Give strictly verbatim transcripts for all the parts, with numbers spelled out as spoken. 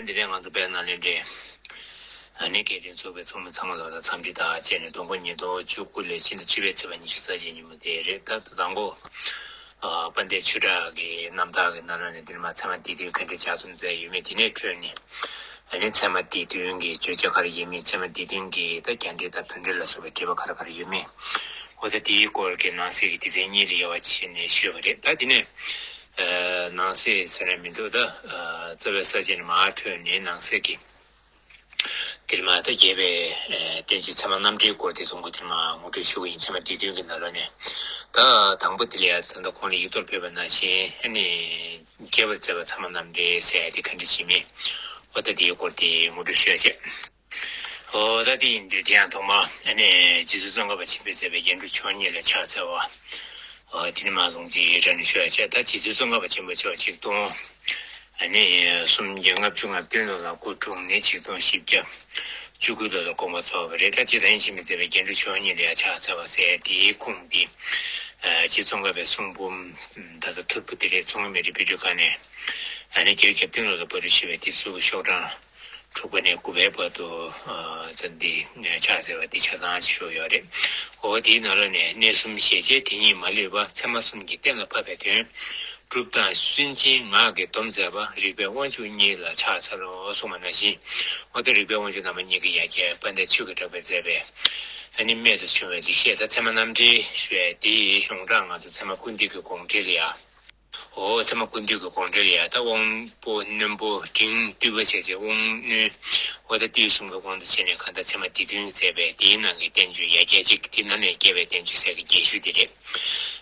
འདི་ནས་ང་ཚོ་དཔལ་ནཱ་ལེནྡྲའི་ཨ་ནི་སྐད་འཕྲིན་ཚོགས་པའི་ཚོགས་མི་ཚང་མ་ལ་ལ་འཚམས་འདྲི་དང་བཅས་ནས། དང་པོ་ཉིས་སྟོང་བཅུ་དགུ་ལོའི་ཕྱི་ཟླ་བཅུ་པའི་ཚེས་པ་ཉི་ཤུ་རྩ་གཅིག་ཉིན་མོ་དེ་རེད། ད་དང་པོ་ཨ་དཔལ་ལྡན་ཆོས་གྲགས་ཀྱི་རྣམ་ཐར་གྱི་ནང་ལ་ནས་འདིར་མ་ཚད་མ་སྡེ་བདུན་ག་འདྲ་ལྗགས་རྩོམ་མཛད་ཡོད་མེད། དེ་ནས་འཕྲོས་ནས་ཨ་ནི་ཚད་མ་སྡེ་བདུན་གྱི་བརྗོད་བྱ་ག་རེ་ཡིན་མིན། ཚད་མ་སྡེ་བདུན་གྱི་ད་རྒྱ་འགྲེལ་དང་བོད་འགྲེལ་ལ་སོགས་པའི་འགྲེལ་པ་ག་རེ་ག་རེ་ཡོད་མེད། འོ་ད་དེའི་སྐོར་གྱི་ནང་གསེས་ཀྱི་སྡེ་ཚན་གཉིས་ལ་དབྱེ་བ་ཕྱེ་ནས་ཞུས་པ་རེད། ད་དེ་ནས་ཨ་ནང་གསེས་ཟེར་ན་མི་འདུག་ད་ཨ་རྩ་བའི་ས་བཅད་ནས་མར་འཕྲོས་ནས་ནང་གསེས་ཀྱི་འདིར་མ་ད་རྒྱས་པའི་ཨ་བསྟན་བཅོས་ཚད་མ་རྣམ་འགྲེལ་སྐོར་དེ་ཚོ་ངོ་འདིར་མ་ངོ་སྤྲོད་ཞུ་གི་ཡིན། ཚད་མ་སྡེ་བདུན་གྱི་ནང་ལོགས་ནས་ད་དང་པོ་དེ་ལ་ཡ་ད་ལྟ་གོང་ལ་ཡིག་ཐོག་ཕེབས་པ་ནང་བཞིན་ཨ་ནི་རྒྱས་པར་མཛད་པ་ཚད་མ་རྣམ་འགྲེལ་ཟེར་ཡ་དེ་ག་འདྲ་ཞིག་མིན། འོ་ད་དེའི་སྐོར་དེ་ངོ་སྤྲོད་ཞུ་ཡ་བྱས། འོ་ད་དེ་ཡིན་དུས་དེ་ཡང་ཐོག་མ་ཨ་ནི་རྗེ་བཙུན་ཙོང་ཁ་པ་ཆེན་པོས་མཛད་པའི་རྒྱན་དྲུག་མཆོག་གཉིས་ལ་ཕྱག་འཚལ་བ། འོ་དེ་ནི་མ་ལུང་ཅིག་ར་ནི་ཞུ་ཡ་བྱས། ད་རྗེ་བཙུན་ཙོང་ཁ་པ་ཆེན་པོ་མཆོག་ཆིག་སྟོང་ཨ་ནི་སུམ་བརྒྱ་ལྔ་བཅུ་ང་བདུན་ལོ་ལ་སྐུ་འཁྲུངས་ནས་ཆིག་སྟོང་བཞི་བརྒྱ་བཅུ་དགུ་ལོ་ལ་དགོངས་པ་རྫོགས་པ་རེད། ད་རྗེ་བདག་ཉིད་ཆེན་པོས་མཛད་པའི་རྒྱན་དྲུག་མཆོག་གཉིས་ལ་ཡང་ཕྱག་འཚལ་བ་ཟེར་དེའི་ཁུངས་དེ་ཨ་རྗེ་ཙོང་ཁ་པའི་གསུང་འབུམ་ད་ལྟ་མཐུར་ཕུ་དེ་རེད། མཚོ་སྔོན་མི་རིགས་དཔེ་སྐྲུན་ཁང་ནས་ཨ་ནི་བརྒྱད་བརྒྱ་བདུན་ལོ་ལ་པར་སྐྲུན་ཞུས་པའི་དེབ་གཟུགས་ཀྱི་ཤོག་གྲངས་དྲུག་པ་ནས་དགུ་པའི་བར་དུ་ཨ་ད་འདི་ཕྱག་འཚལ་བ་འདི་ཆ་ཚང་ཞུ་ཡོད་རེད། འོ་དེའི་ནང་ལོགས་ནས་གནས་གསུམ་ཞེས་བྱའི་དེ་ཉིད་མ་ལུས་པ། ཚད་མ་གསུམ་གྱི་གཏན་ལ་ཕབ་པའི་དོན། སྒྲུབ་དང་སུན་འབྱིན་ངག་གི་སྡོམ་མཛད་པ། རིགས་པའི་དབང་ཕྱུག་གཉིས་ལ་ཕྱག་འཚལ་ལོ་གསུངས་པ་ནང་བཞིན། འོ་ད་རིགས་པའི་དབང་ཕྱུག་རྣམ་པ་གཉིས་ཀྱི་ཡ་གྱལ་དཔལ་ལྡན་ཆོས་ཀྱི་གྲགས་པས་མཛད་པའི་ཨ་ནི་རྨད་དུ་བྱུང་བའི་ལེགས་བཤད་ད་ཚད་མ་རྣམ་འགྲེལ་ཞུ་ཡ་དེའི་གཞུང་གྲངས་ང་ཚོ་ཚད་མ་ཀུན་བཏུས་ཀྱི་དགོངས་འགྲེལ་ལ་ཡ། འོ་ཚད་མ་ཀུན་བཏུས་ཀྱི་དགོངས་འགྲེལ་ལ་ཡ་ད་དབང་པོ་རྣོན་པོ་འབྲིང་བསྡུས་པ་བྱས་བྱས་དབང་རྣོན། འོ་ད་བསྡུས་གསུམ་གྱི་དབང་དུ་བྱས་ནས་གང་ལྟར་ཚད་མ་སྡེ་བདུན་མཛད་པའི་དེའི་ནང་གི་བསྟན་བཅོས་ཡ་གྱལ་གཅིག་དེ་ནང་ནས་རྒྱས་པའི་བསྟན་བཅོས་ཟེར་གྱི་རྒྱས་ཤུལ་དེ་རེད།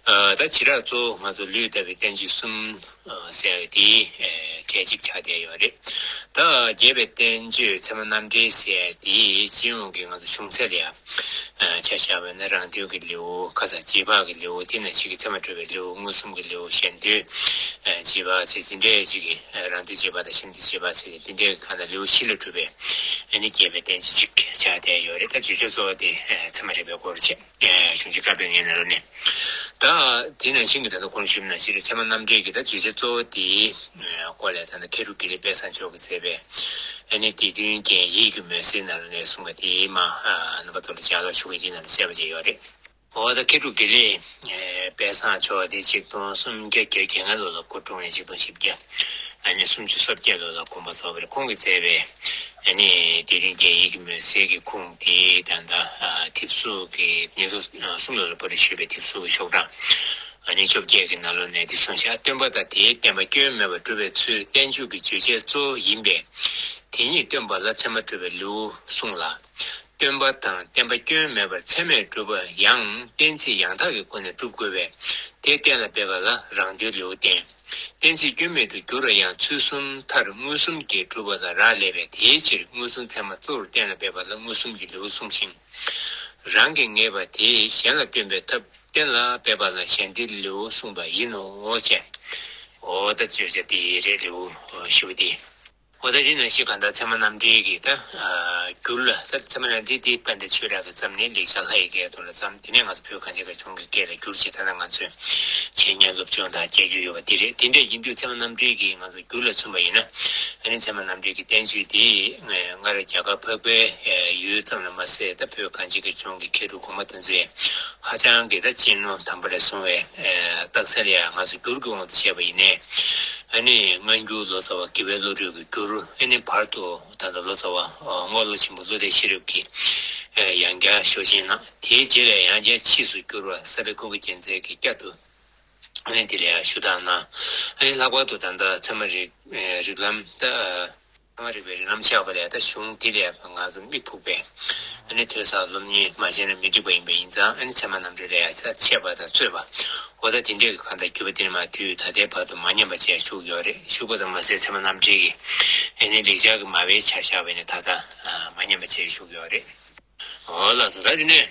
ཨ་ད་བྱེ་བྲག་གཙོ་བོ་ང་ཚོ་ལུས་ལྟ་བུའི་བསྟན་བཅོས་གསུམ་ཨ་ཟེར་བའི་དེའི་ཨ་གྱལ་གཅིག་ཆགས་བསྡད་ཡོད་རེད། ད་རྒྱས་པའི་བསྟན་བཅོས་ཚད་མ་རྣམ་འགྲེལ་ཟེར་དེའི་སྤྱི་ཡོངས་ཀྱི་ང་ཚོ་གཞུང་ཚད་ལ་ཡ། ཨ་ཆ་བཞག་པ་ན་རང་དོན་གྱི་ལེའུ། ཁ་སང་རྗེས་དཔག་གི་ལེའུ། དེ་ནང་བཞིན་གྱི་ཚད་མ་སྒྲུབ་པའི་ལེའུ། མངོན་སུམ་གྱི་ལེའུ། གཞན་དོན་ཨ་རྗེས་དཔག་ཚེ་འཛིན་གྲྭའི་གཅིག་གི་ཨ་རང་དོན་རྗེས་དཔག་དང་གཞན་དོན་རྗེས་དཔག་ཚེ་དེ་འདྲའི་གང་ལ་ལེའུ་བཞི་ལས་གྲུབ་པའི་ཨ་ནི་རྒྱས་པའི་བསྟན་བཅོས་གཅིག་ཆགས་བསྡད་ཡོད་རེད། ད་བརྗོད་བྱ་གཙོ་བོ་དེ་ཨ་ཚད་མ་རིག་པའི་སྐོར་བྱས། ཨ་གཞུང་ཆེན་བཀའ་པོད་ལྔའི་ནང་ལོགས་ནས། ད་དེ་ནང་བཞིན་གྱི་ད་ལྟ་གོང་ཞུས་ནང་བཞིན་རེད། ཚད་མ་རྣམ་འགྲེལ་གྱི་ད་བརྗོད་བྱ་གཙོ་བོ་དེའི་སྐོར་ལ་ད་ལྟ་མཁས་གྲུབ་དགེ་ལེགས་དཔལ་བཟང་མཆོག་གིས་མཛད་པའི་ཨ་ནི་སྡེ་བདུན་རྒྱན་ཡིད་ཀྱི་མུན་སེལ་ནང་ལོགས་ནས་གསུངས་པ་དེ་མ་ཨ་རྣམ་པ་ཚོ་ལ་ལྗགས་ཀློག་ཞུ་གི་ཡིན། ནང་ལ་གསལ་པོ་བྱས་ཡོད་རེད། འོ་ད་མཁས་གྲུབ་དགེ་ལེགས་དཔལ་བཟང་མཆོག་དེ་ཆིག་སྟོང་སུམ་བརྒྱ་བརྒྱད་ཅུ་གྱ་ལྔ་ལོ་ལ་སྐུ་འཁྲུངས་ནས་ཆིག་སྟོང་བཞི་བརྒྱ་ཨ་ནི་སུམ་ཅུ་སོ་བརྒྱད་ལོ་ལ་དགོངས་པ་རྫོགས་པ་རེད། ཁོང་གིས་མཛད་པའི་ཨ་ནི་སྡེ་བདུན་རྒྱན་ཡིད་ཀྱི་མུན་སེལ་གྱི་ཁུངས་དེ་ད་ལྟ་ཨ་དེབ་གཟུགས་ཀྱི་ཉིས་སྟོང་གསུམ་ལོ་ལ་པར་སྐྲུན་ཞུས་པའི་དེབ་གཟུགས་ཀྱི་ཤོག་གྲངས་ཨ་ནི་བཅོ་བརྒྱད་ཀྱི་ནང་ལོགས་ནས་འདི་གསུངས་ཤག་སྟོན་པ་དང་དེའི་བསྟན་པ་སྐྱོན་མེད་པར་སྒྲུབ་པའི་ཚུལ་བསྟན་བཅོས་ཀྱི་བརྗོད་བྱའི་གཙོ་བོ་ཡིན་པས། དེ་ཉིད་སྟོན་པ་ལ་ཚད་མ་སྒྲུབ་པའི་ལེའུ་གསུངས་ལ། སྟོན་པ་དང་བསྟན་པ་སྐྱོན་མེད་པར་ཚད་མས་སྒྲུབ་པ་ཡང་གཏན་ཚིགས་ཡང་དག་གི་སྒོ་ནས་སྒྲུབ་དགོས་པས། དེ་གཏན་ལ་འབེབས་པ་ལ་རང་དོན་ལེའུ་བསྟན། གཏན་ཚིགས་སྐྱོན་མེད་དུ་འགྱུར་བ་ཡང་ཚུལ་གསུམ་མཐར་མངོན་སུམ་གྱིས་སྒྲུབ་པ་ལ་རག་ལས་པས། དེའི་ཕྱིར་མངོན་སུམ་ཚད་མ་གཙོ་བོར་གཏན་ལ་འབེབས་པ་ལ་མངོན་སུམ་གྱི་ལེའུ་གསུངས་ཤིང་། རང་གིས་ངེས་པ་དེ་གཞན་ལ་སྟོན་པའི་ཐབས་གཏན་ལ་འབེབས་པ་ལ་གཞན་དོན་ལེའུ་གསུངས་པ་ཡིན་ནོ་ཞེས། འོ་ད་བརྗོད་བྱ་དེ་རེད། ལེའུ་ཞེ་པོ་དེ། འོ་ད་དེ་ནང་བཞིན་གང་ལྟར་ཚད་མ་རྣམ་འགྲེལ་གྱི་ད་ཨ་འགྱུར་ལ་ད་ཚད་མ་རྣམ་འགྲེལ་དེ་དཔལ་ལྡན་ཆོས་གྲགས་ཀྱིས་བརྩམས་ནས་ལེགས་སྦྱར་ལྷ་ཡི་སྐད་དུ་ལ་བརྩམས། དེ་ནས་ང་ཚོ་བོད་གངས་ཅན་གྱི་ལྗོངས་ཀྱི་སྐད་ལ་བསྒྱུར་བྱས་ད་ལྟ་ང་ཚོས་འཆད་ཉན་སློབ་སྦྱོང་དང་མཇལ་རྒྱུ་ཡོད་པ་དེ་རེད། དེ་འདྲ་ཡིན་དུས་ཚད་མ་རྣམ་འགྲེལ་གྱི་ང་ཚོ་འགྱུར་ལ་མཚོན་པ་ཡིན་ན། ཨ་ནི་ཚད་མ་རྣམ་འགྲེལ་གྱི་བསྟན་བཅོས་དེ་སྔར་རྒྱ་གར་འཕགས་པའི་ཡུལ་ཙམ་ལ་མ་ཟད། ད་བོད་གངས་ཅན་གྱི་ལྗོངས་ཀྱི་མཁས་གྲུབ་གོང་མ་དེ་ཚོས་ཧ་ཅང་གི་ད་སྤྱི་ནོར་དམ་པ་རེད་གསུང་བའི་རྟགས་མཚན་ལ་ཡང་ང་ཚོ་འགྱུར་གྱི་དབང་དུ་བྱས་པ་ཡིན་ནའི། ཨ་ནི་སྔ་འགྱུར་ལོ་ཙཱ་བ་དགེ་བའི་བློ་གྲོས་ཀྱི་འགྱུར། ཨ་ནི་བར་དུ་ད་ལྟ་ལོ་ཙཱ་བ་རྔོག་ལོ་ཆེན་པོ་བློ་གཏེར་ཤེས་རབ་ཀྱིས་ཡང་བསྐྱར་ཤོ་ཆེན་གནང་། དེའི་རྗེས་ལ་ཡང་བསྐྱར་ཕྱིས་སུ་འགྱུར་བ་ས་པཎ་ཀུན་དགའ་རྒྱལ་མཚན་གྱིས་བསྐྱར་དུ་ཨ་ནི་དེ་ལ་ཡང་ཞུ་དག་གནང་། ཨ་ནི་ལྷག་པར་དུ་ད་ལྟ་ཚད་མ་རིག་རིགས་ལམ་ད། ཚད་མ་རིག་པའི་རིགས་ལམ་ཆགས་པ་ལས་ད་གཞུང་འདི་ལས་ང་ཚོ་མིག་ཕུག་པའི་ཨ་ནི་ཐོས་བསམ་སློབ་གཉེར་མ་བྱས་ན་མི་འགྲིག་པ་ཡིན་པ་ཡིན་ཙང་། ཨ་ནི་ཚད་མ་རྣམ་འགྲེལ་ལ་ཡང་ཆེད་པ་དང་རྩོད་པ། འོ་ད་དེ་འདྲའི་གི་གང་ལྟར་བརྒྱུད་པ་འདིར་མ་དུས་ད་ལྟའི་བར་དུ་མ་ཉམས་པ་བྱས་བཞུགས་ཡོད་རེད། བཞུགས་པ་ཙམ་མ་ཟད་ཚད་མ་རྣམ་འགྲེལ་གྱི་ཨ་ནི་ལེགས་སྦྱར་གྱི་མ་དཔེའི་ཆ་བཞག་པ་ཡིན་ན་ད་ལྟ་མ་ཉམས་པ་བྱས་བཞུགས་ཡོད་རེད། འོ་ལགས་སོ། ད་དེ་ནས་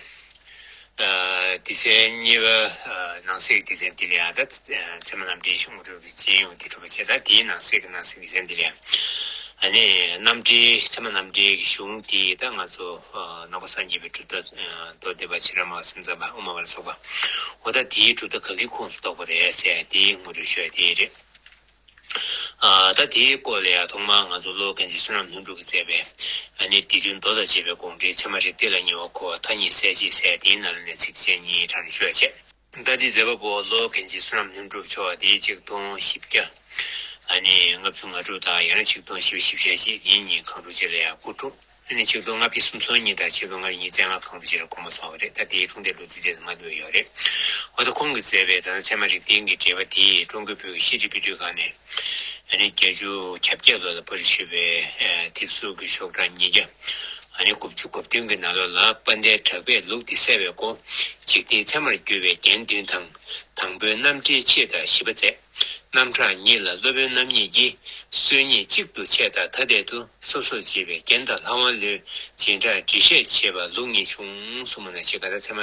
ཨ་སྡེ་ཚན་གཉིས་པ་ཨ་ནང་གསེས་སྡེ་ཚན་འདི་ལ་ཡང་ད་ཚད་མ་རྣམ་འགྲེལ་གཞུང་གྲོལ་གྱི་སྤྱི་ཡོངས་དེ་གྲུབ་པ་བྱས། ད་དེའི་ནང་གསེས་ཀྱི་ནང་གསེས་སྡེ་ཚན་འདི་ལ་ཡང་ཨ་ནི་རྣམ་འགྲེལ་ཚད་མ་རྣམ་འགྲེལ་གྱི་གཞུང་དེ་ད་ང་ཚོ་ཨ་ནང་པ་སངས་རྒྱས་པའི་གྲུབ་མཐའ་ཨ་མདོ་སྡེ་པ་ཕྱི་རབས་སྨྲ་བ་སེམས་ཙམ་པ་དབུ་མ་པ་ལ་སོགས་པ། འོ་ད་དེའི་གྲུབ་མཐའ་ག་གི་ཁོངས་སུ་གཏོགས་པ་རེད་ཟེར་དེའི་ངོ་སྤྲོད་ཞུ་ཡ་དེ་རེད། ཨ། ད་དེའི་སྐོར་ལ་ཡང་ཐོག་མར་ང་ཚོ་ཀློག་མཁན་གྱི་བསོད་ནམས་ལྷུན་གྲུབ་ཀྱིས་མཛད་པའི་ཨ་ནི་དེ་དུས་མདོ་དང་བཅས་པའི་དགོངས་འགྲེལ་ཚད་མ་རིགས་གཏེར་ལ་ཉེ་བར་མཁོ་བ་མཐའ་གཉིས་གསལ་བྱེད་ཟེར་དེའི་ནང་ལ་ནས་ཚིགས་བཅད་གཉིས་དྲངས་ནས་ཞུ་བ་བྱས། ད་འདི་མཛད་པ་པོ་ཀློག་མཁན་གྱི་བསོད་ནམས་ལྷུན་གྲུབ་མཆོག་དེའི་ཆིག་སྟོང་བཞི་བརྒྱ་ཨ་ནི་ལྔ་བཅུ་ང་དྲུག་དང་ཡང་ན་ཆིག་སྟོང་བཞི་བཅུ་ཞེ་གཅིག་དེའི་ཉིན་གངས་ཕྲུག་ཅིག་ལ་ཡང་སྐུ་འཁྲུངས། ཨ་ནི་ཆིག་སྟོང་ལྔ་བརྒྱ་སུམ་ཅུ་སོ་གཉིས་དང་ཆིག་སྟོང་ལྔ་བརྒྱ་ཉེར་ལྔ་གངས་ཕྲུག་ཅིག་ལ་དགོངས་པ་རྫོགས་པ་རེད། ད་དེའི་འཁྲུངས་འདས་ལོ་ཚིགས་དེ་ཚོ་མ་འདུག་ཡོད་རེད། འོ་ད་ཁོང་གིས་མཛད་པའི་ད་ལྟ་ཚད་མ་རིགས་གཏེར་གྱི་འགྲེལ་པ་དེས་ཀྲུང་གོའི་བོད་ཀྱི་བཤད་སྤྲོས་པའི་སྒྲིག་གྲོལ་ཁང་ནས་ཨ་ནི་བརྒྱད་ཅུ་གྱ་བརྒྱད་ལོ་ལ་པར་ཞུས་པའི་ཨ་དེབ་གཟུགས་ཀྱི་ཤོག་གྲངས་ཉིས་བརྒྱ་ཨ་ནི་དགུ་བཅུ་གོ་བདུན་གྱི་ནང་ལོགས་ལ་དཔལ་ལྡན་གྲགས་པས་ལུགས་འདི་གསལ་བའི་སྒོ། འཇིག་རྟེན་ཚད་མར་བསྒྱུར་བའི་རྒྱན་བདུན་དང་། དང་པོའི་རྣམ་འགྲེལ་ཕྱེད་དང་བཞི་པ་མཛད། རྣམ་གྲངས་གཉིས་ལ་སློབ་དཔོན་རྣམ་གཉིས་ཀྱིས་སྲོལ་གཉིས་གཅིག་ཏུ་ཕྱེ་དང་ཐ་དད་དུ་སོ་སོར་འབྱེད་པའི་རྒྱན་དང་ལྷ་དབང་བློའི་རྗེས་འབྲང་འགྲེལ་བཤད་བྱེད་པ་ལུགས་གཉིས་བྱུང་གསུངས་པ་ནང་བཞིན། ག་ད་ཚད་མ་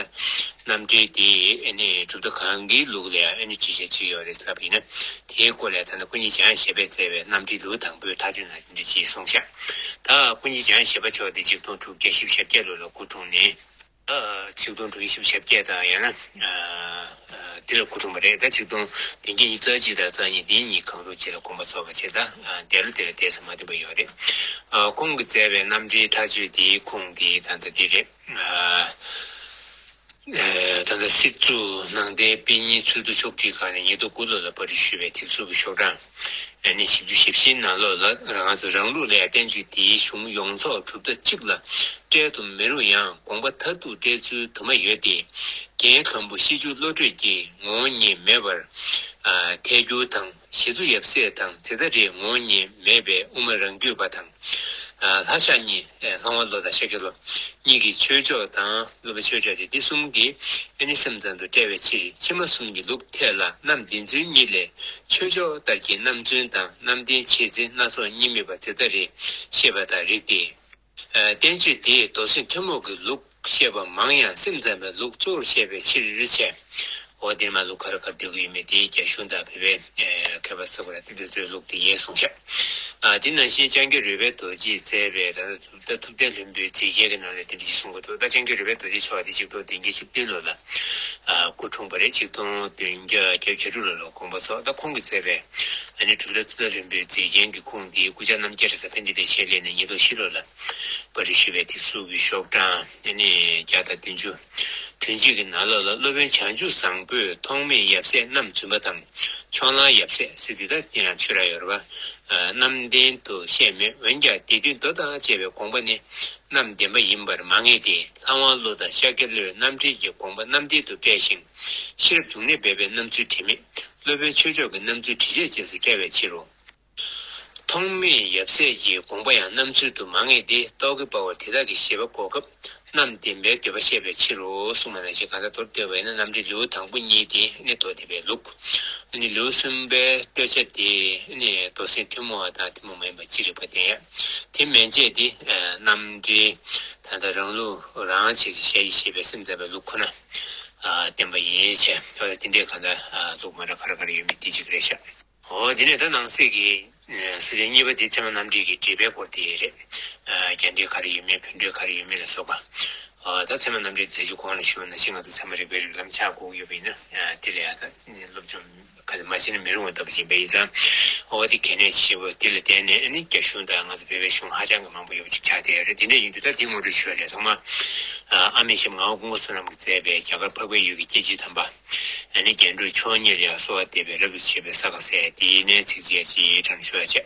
རྣམ་འགྲེལ་དེ་ཨ་ནི་གྲུབ་མཐའ་གང་གི་ལུགས་ལ་ཡང་ཨ་ནི་འགྲེལ་བཤད་བྱས་ཡོད་རེད་ལབ་ཡིན་ན། དེའི་སྐོར་ལ་ད་ནི་སྐུ་ཉིད་འཇམ་དབྱངས་བཞད་པས་མཛད་པའི་རྣམ་འགྲེལ་ལེའུ་དང་པོའི་མཐའ་དཔྱོད་ནང་འདི་འདྲ་ཅེས་གསུངས་ཤག་ད་སྐུ་ཉིད་འཇམ་དབྱངས་བཞད་པ་མཆོག་དེ་ཆིག་སྟོང་དྲུག་བརྒྱ་བཞི་བཅུ་ཞེ་བརྒྱད་ལོ་ལ་སྐུ་འཁྲུངས་ནས། ཆིག་སྟོང་དྲུག་བརྒྱ་བཞི་བཅུ་ཞེ་བརྒྱད་དང་ཡང་ན། དེ་ལ་སྐུ་འཁྲུངས་པ་རེད། ད་ཆིག་སྟོང་བདུན་བརྒྱ་ཉི་ཤུ་རྩ་གཅིག་དང་རྩ་གཉིས་དེ་གཉིས་གངས་ཕྲུག་ཅིག་ལ་དགོངས་པ་རྫོགས་པ་བྱས། ད་འདས་ལོ་དེ་ལ་འདས་ཟིན་མ་ཐུབ་པ་ཡོད་རེད། ཁོང་གིས་མཛད་པའི་རྣམ་འགྲེལ་མཐའ་དཔྱོད་དེའི་ཁུངས་དེ་ད་ལྟ་འདི་རེད། ད་ལྟ་སྲིད་བཙུགས་ནང་བསྟན་དཔེ་རྙིང་འཚོལ་བསྡུ་ཕྱོགས་སྒྲིག་ཁང་ནས་ཉིས་སྟོང་དགུ་ལོ་ལ་པར་རིས་ཞུས་པའི་དེབ་གཟུགས་ཀྱི་ཤོག་གྲངས་ཨ་ནི་བཞི་བཅུ་ཞེ་བཞིའི་ནང་ལོགས་ལ་ང་ཚོ་རང་ལུགས་ལ་ཡང་བསྟན་བཅོས་འདིའི་གཞུང་ཡོངས་རྫོགས་གྲུབ་མཐའ་གཅིག་ལ་བཀྲལ་དུ་མི་རུང་ཡང་དགོངས་པ་མཐར་ཐུག་བཀྲལ་ཚུལ་དུ་མ་ཡོད་དེ། རྒན་སྒམ་པོ་ཤེས་འབྱུང་བློ་གྲོས་ཀྱིས་ངོ་བོ་ཉིད་མེད་པར་ཐལ་འགྱུར་དང་། ཞི་འཚོ་ཡབ་སྲས་དང་ཛེ་ཏ་རེས་ངོ་བོ་ཉིད་མེད་པའི་དབུ་མ་རང་རྒྱུད་པ་དང་། ལྷ་ཤག་གཉིས་ལྷ་དབང་བློ་དང་ཤཱཀྱ་བློ་གཉིས་ཀྱི་ཆོས་ཕྱོགས་དང་སློབ་དཔོན་ཆོས་ཕྱོགས་ཏེ་འདི་གསུམ་གྱིས་ཨ་ནི་སེམས་ཙམ་དུ་བཀྲལ་བའི་ཕྱིར། ཕྱི་མ་གསུམ་གྱི་ལུགས་ཐད་ལ་རྣམ་བདེན་རྫུན་གཉིས་ལས་ཆོས་ཕྱོགས་ལྟར་གྱི་རྣམ་རྫུན་དང་རྣམ་བདེན་འཆད་རྫུན་སྣ་ཚོགས་གཉིས་མེད་པ་ཛེ་ཏ་རེས་བཤད་པ་དང་རིགས་ཏེ། བསྟན་བཅོས་དེས་མདོ་སེམས་ཐུན་མོང་གི་ལུགས་བཤད་པ་མང་ཡང་སེམས་ཙམ་པའི་ལུགས་གཙོ་བོར་བཤད་པའི་ཕྱིར་བྱས། འོ་དེར་མ་ལུགས་ག་རེ་ག་རེ་འདོད་ཀྱི་ཡོད་མེད་དེའི་རྒྱ་གཞུང་དང་བོད་པའི་མཁས་པ་ཚོ་ག་རེ་དེ་དེ་ཚོའི་ལུགས་དེ་ཡིན་གསུངས་ཤག་ཨ་དེ་ནང་བཞིན་ལྕང་སྐྱ་རོལ་པའི་རྡོ་རྗེས་མཛད་པའི་ད་ལྟ་ཐུབ་བསྟན་ལྷུན་པོའི་མཛེས་རྒྱན་གྱི་ནང་ལ་དེ་འདྲ་ཞིག་གསུང་གི་འདུག་ད་ལྕང་སྐྱ་རོལ་པའི་རྡོ་རྗེ་མཆོག་དེ་ཆིག་སྟོང་བདུན་བརྒྱ་བཅུ་བདུན་ལོ་ལ་སྐུ་འཁྲུངས་པ་རེད། ཆིག་སྟོང་བདུན་བརྒྱ་བརྒྱད་ཅུ་གྱ་དྲུག་ལོ་ལ་དགོངས་པ་རྫོགས། ད་ཁོང་གིས་མཛད་པའི་ཨ་ནི་གྲུབ་མཐའ་ཐུབ་བསྟན་ལྷུན་པོའི་མཛེས་རྒྱན་གྱི་ཁུངས་དེ་སྐུ་བཅར་རྣམ་རྒྱལ་རེད་ས་ཕན་བདེ་ལེགས་བཤད་ལས་ནས་ཉིས་སྟོང་བཞི་ལོ་ལ། པར་རིས་ཞུས་པའི་དེབ་གཟུགས་ཀྱི་ཤོག་གྲངས་ཨ་ནི་བརྒྱ་དང་བདུན་ཅུ་དོན་གཅིག་གི་ནང་ལོགས་ལ་སློབ་དཔོན་བྱང་ཆུབ་བཟང་པོས་ཐོགས་མེད་ཡབ་སྲས་རྣམ་རྫུན་པ་དང་། ཕྱོགས་གླང་ཡབ་སྲས་ཟེར་དེ་ད་དེ་ཡང་ཆོས་ར་ཡོད་རེད་པ། རྣམ་བདེན་དུ་བཤད་མོད་འོན་ཀྱང་དེ་དུས་མདོ་དང་བཅས་པའི་དགོངས་པ་ནི་རྣམ་བདེན་པ་ཡིན་པར་མ་ངེས་ཏེ། ལྷ་དབང་བློ་དང་ཤཱཀྱ་བློས་རྣམ་འགྲེལ་གྱི་དགོངས་པ་རྣམ་བདེན་དུ་བཀྲལ་ཞིང་། ཤེས་རབ་འབྱུང་གནས་སྦས་པའི་རྣམ་ཚུལ་དྲི་མེད། སློབ་དཔོན་ཆོས་མཆོག་གི་རྣམ་ཚུལ་དྲི་བཅས་རྗེས་སུ་བཀྲལ་བའི་ཕྱིར་རོ། ཐོགས་མེད་ཡབ་སྲས་ཀྱི་དགོངས་པ་ཡང་རྣམ་ཚུལ་དུ་མ་ངེས་ཏེ། རྟོག་གེ་དཔའ་བོ་དེ་དག་གི་བཞེད་པ་གོ་སྐབས་རྣམ་བདེན་པའི་འདོད་པ་བཤད་པའི་ཕྱིར་རོ་གསུངས་པ་ནང་བཞིན། གང་ལྟར་མདོར་བསྡུས་པ་ཡིན་ན་རྣམ་འགྲེལ་ལེའུ་དང་པོ་གཉིས་དེ་ནི་མདོ་སྡེ་པའི་ལུགས། ནི་ལེའུ་གསུམ་པའི་སྟོད་ཆ་དེ་ནི་མདོ་སེམས་ཐུན་མོང་བ་དང་ཐུན་མོང་མ་ཡིན་པ་ཅི་རིགས་པ་སྟོན་ཡ། དེ་མན་ཆད་དེ་རྣམ་འགྲེལ་ད་ལྟ་རང་ལུགས་རང་བྱས་ཀྱི་ཞལ་གྱིས་བཞེས་པའི་སེམས་ཙམ་པའི་ལུགས་ཁོ་ན་བསྟན་པ་ཡིན་བྱས། དེ་འདྲའི་གང་ལྟར་ལུགས་མ་འདྲ་ག་རེ་ག་རེ་ཡོད་མེད་དེ་གཅིག་རེད་ཤག་འོ་དེ་ནས་ད་ནང་གསེས་ཀྱི་ས་བཅད་གཉིས་པ་དེ་ཚད་མ་རྣམ་འགྲེལ་གྱི་འགྲེལ་པའི་སྐོར་དེ་རེད། རྒྱ་འགྲེལ་ག་རེ་ཡོད་མེད་བོད་འགྲེལ་ག་རེ་ཡོད་མེད་ལ་སོགས་པ། ད་ཚད་མ་རྣམ་འགྲེལ་མཛད་རྗེས་གོང་ལ་ཞུས་པ་ནང་བཞིན་ང་ཚོ་ཚད་མ་རིག་པའི་རིགས་ལམ་ཆ་བགོས་ཡོད་པ་ཡིན་ན་དེ་ལ་ཡང་ད་སློབ་སྦྱོང་ག་ཚོད་མ་བྱས་ན་མི་རུང་བ་ལྟ་བུ་ཞིག་ཡིན་པ་ཡིན་ཙང་། འོ་དེ་གལ་གནད་ཆེ་བོ་དེ་ལ་བརྟེན་ནས་ཨ་ནི་རྒྱ་གཞུང་དང་ང་ཚོ་བོད་པའི་གཞུང་ཧ་ཅང་གི་མང་པོ་ཡོད་པ་ཅིག་ཆགས་བསྡད་ཡོད་རེད། དེ་འདྲ་ཡིན་དུས་ད་དེ་ངོ་སྤྲོད་ཞུ་བ་རེད། ཚང་མ་ཨ་མེས་ཞབས་ངག་དབང་ཀུན་དགའ་བསོད་ནམས་ཀྱིས་མཛད་པའི་རྒྱ་གར་འཕགས་པའི་ཡུལ་གྱི་སྐྱེ་འཆི་དམ་པ། ཨ་ནི་རྒྱན་དྲུག་མཆོག་གཉེར་ཡང་གསོལ་བ་འདེབས་པའི་རབ་ཏུ་བྱེད་པའི་ས་ག་ཟེར་དེའི་ནས་ཚིགས་བཅད་ཅིག་དྲངས་ཞུ་བ་བྱས།